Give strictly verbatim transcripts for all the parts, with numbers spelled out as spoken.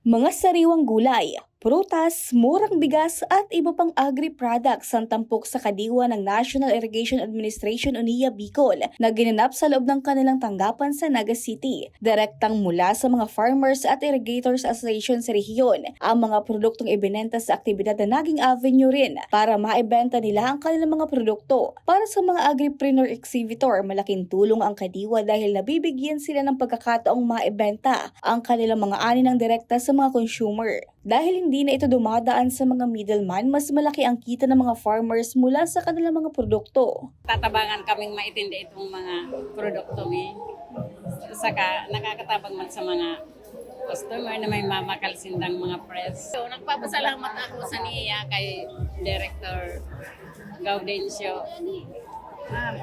Mga sariwang gulay, prutas, murang bigas at iba pang agri-products ang tampok sa kadiwa ng National Irrigation Administration o NIA Bicol na ginanap sa loob ng kanilang tanggapan sa Naga City. Direktang mula sa mga farmers at irrigators association sa rehiyon ang mga produktong ibinenta sa aktibidad na naging avenue rin para maibenta nila ang kanilang mga produkto. Para sa mga agripreneur exhibitor, malaking tulong ang kadiwa dahil nabibigyan sila ng pagkakataong maibenta ang kanilang mga ani ng direkta sa mga consumer. Dahil hindi na ito dumadaan sa mga middleman, mas malaki ang kita ng mga farmers mula sa kanilang mga produkto. Tatabangan kaming maitinda itong mga produkto mi. Saka nakakatabang man sa mga customer na may mamakal sindang mga press. So, nagpapasalamat ako sa NIA kay Director Gaudencio.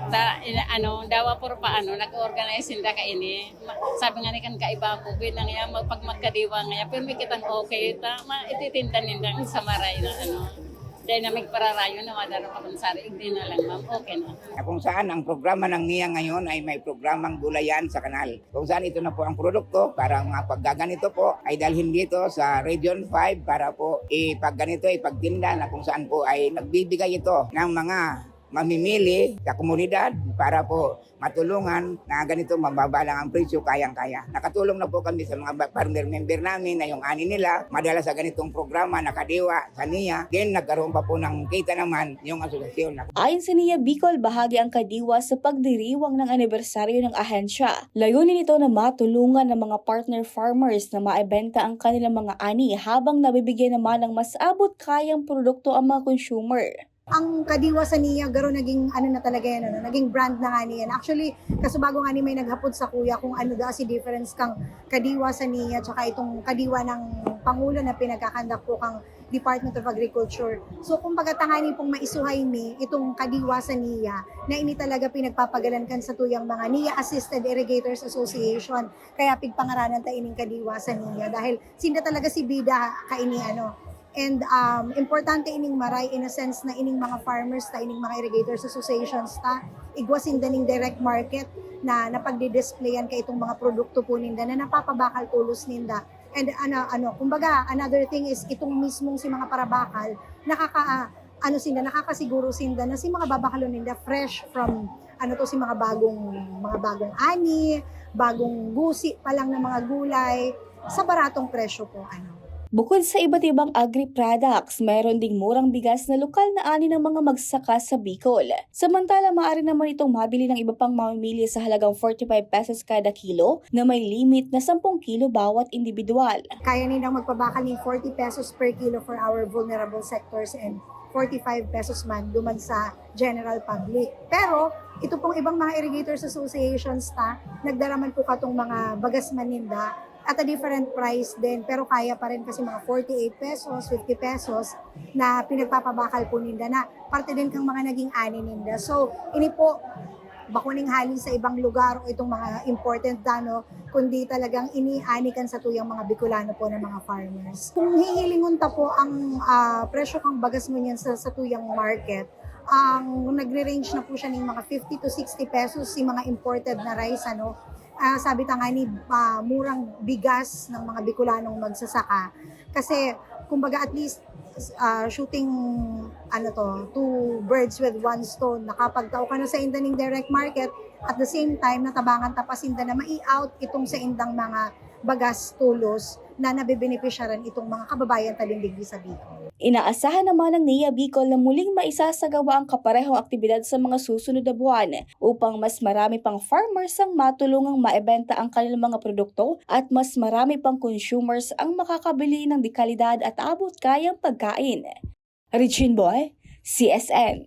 Ta, ina, ano, dawa por pa ano, nag-organize sinda kaini. Ma- Sabi nga ni kan kaiba ko, "Pwede na nga, mag- pag magkadiwa nga, pero may kitang okay, ta, ma, ititinda ninda sa maray na ano. Dahil na may pararayo na madara pa kung sari, igdi na lang, ma'am, okay na." Na kung saan ang programa ng NIA ngayon ay may programang gulayan sa kanal. Kung saan ito na po ang produkto para mga paggaganito po ay dalhin dito sa Region five para po ipagganito, ipagtinda na kung saan po ay nagbibigay ito ng mga mamimili sa komunidad para po matulungan na ganito mababa lang ang presyo, kayang-kaya. Nakatulong na po kami sa mga ba- farmer member namin na yung ani nila madala sa ganitong programa nakadiwa sa NIA. Then nagkaroon pa po ng kita naman yung asosasyon. Ayon sa NIA Bicol, bahagi ang kadiwa sa pagdiriwang ng anibersaryo ng ahensya. Layunin nito na matulungan ng mga partner farmers na maibenta ang kanilang mga ani habang nabibigyan naman ng mas abot kayang produkto ang mga consumer. Ang kadiwa sa NIA, garo naging ano na talaga yan, ano, naging brand na nga niyan. Actually, kasubago nga ni may naghapod sa kuya kung ano da si difference kang kadiwa sa NIA tsaka itong kadiwa ng Pangulo na pinagkakandak po kang Department of Agriculture. So, kumbaga tangani pong maisuhay mi itong kadiwa sa NIA na ini talaga pinagpapagalan kan sa tuyang mga NIA Assisted Irrigators Association. Kaya pigpangaranan ta ining kadiwa sa NIA dahil sinda talaga si bida kaini ano. And um, importante ining maray in a sense na ining mga farmers ta, ining mga irrigators associations ta, igwa sinda ning direct market na napagdi-displayan ka itong mga produkto po ninda na napapabakal tulos ninda. And ano, ano, kumbaga, another thing is itong mismong si mga parabakal, nakaka, ano sinda, nakakasiguro sinda na si mga babakalon ninda fresh from ano to, si mga bagong mga bagong ani, bagong gusi pa lang ng mga gulay sa baratong presyo po, ano. Bukod sa iba't ibang agri-products, mayroon ding murang bigas na lokal na ani ng mga magsasaka sa Bicol. Samantala, maaari naman itong mabili ng iba pang mamimili sa halagang forty-five pesos kada kilo na may limit na sampung kilo bawat individual. Kaya nindang magpabakal ning forty pesos per kilo for our vulnerable sectors and forty-five pesos man duman sa general public. Pero ito pong ibang mga irrigators associations ta, nagdara man po katong mga bagas man ninda at a different price din, pero kaya pa rin kasi mga forty-eight pesos, fifty pesos na pinagpapabakal po ninda na parte din kang mga naging ani ninda. So, ini po, bako ning hali sa ibang lugar o itong mga important dano, kundi talagang iniani kan sa tuyang mga Bicolano po na mga farmers. Kung hihilingon ta po ang ah, presyo kang bagas ngunyan sa, sa tuyang market, ang nagre-range na po siya ng mga fifty to sixty pesos si mga imported na rice, ano. Ah, sabi ta nga ni ah, murang bigas ng mga Bicolanong magsasaka. Kasi kumbaga at least ah, shooting ano to, two birds with one stone. Nakapagtao ka na sa inda ning direct market, at the same time natabangan ta pa sinda na mai-out itong sa indang mga bagas tulos na nabibenepisyaran itong mga kababayan ta din digdi sa Bicol. Inaasahan naman ng NIA Bicol na muling maisasagawa ang kaparehong aktibidad sa mga susunod na buwan upang mas marami pang farmers ang matulungang maibenta ang kanilang mga produkto at mas marami pang consumers ang makakabili ng dekalidad at abot kayang pagkain. Richin Boy, C S N.